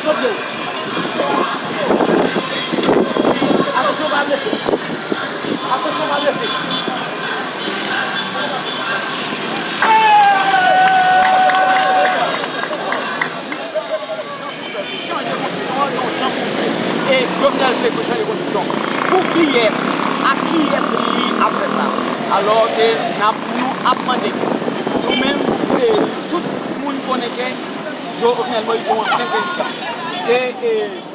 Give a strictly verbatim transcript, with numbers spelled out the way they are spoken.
Atansyon, pa blese. Atansyon, pa blese. Chanje konstitisyon an nan yon jan pou vle. E Jovenel vle pou chanje konstitisyon. Pou kiyès? Ak kiyès li ap fè sa? Alò ke n ap, nou ap mande nou menm, e, tout moun konnen ke Jovenel Moïse se yon ansyen prezidan. E, e,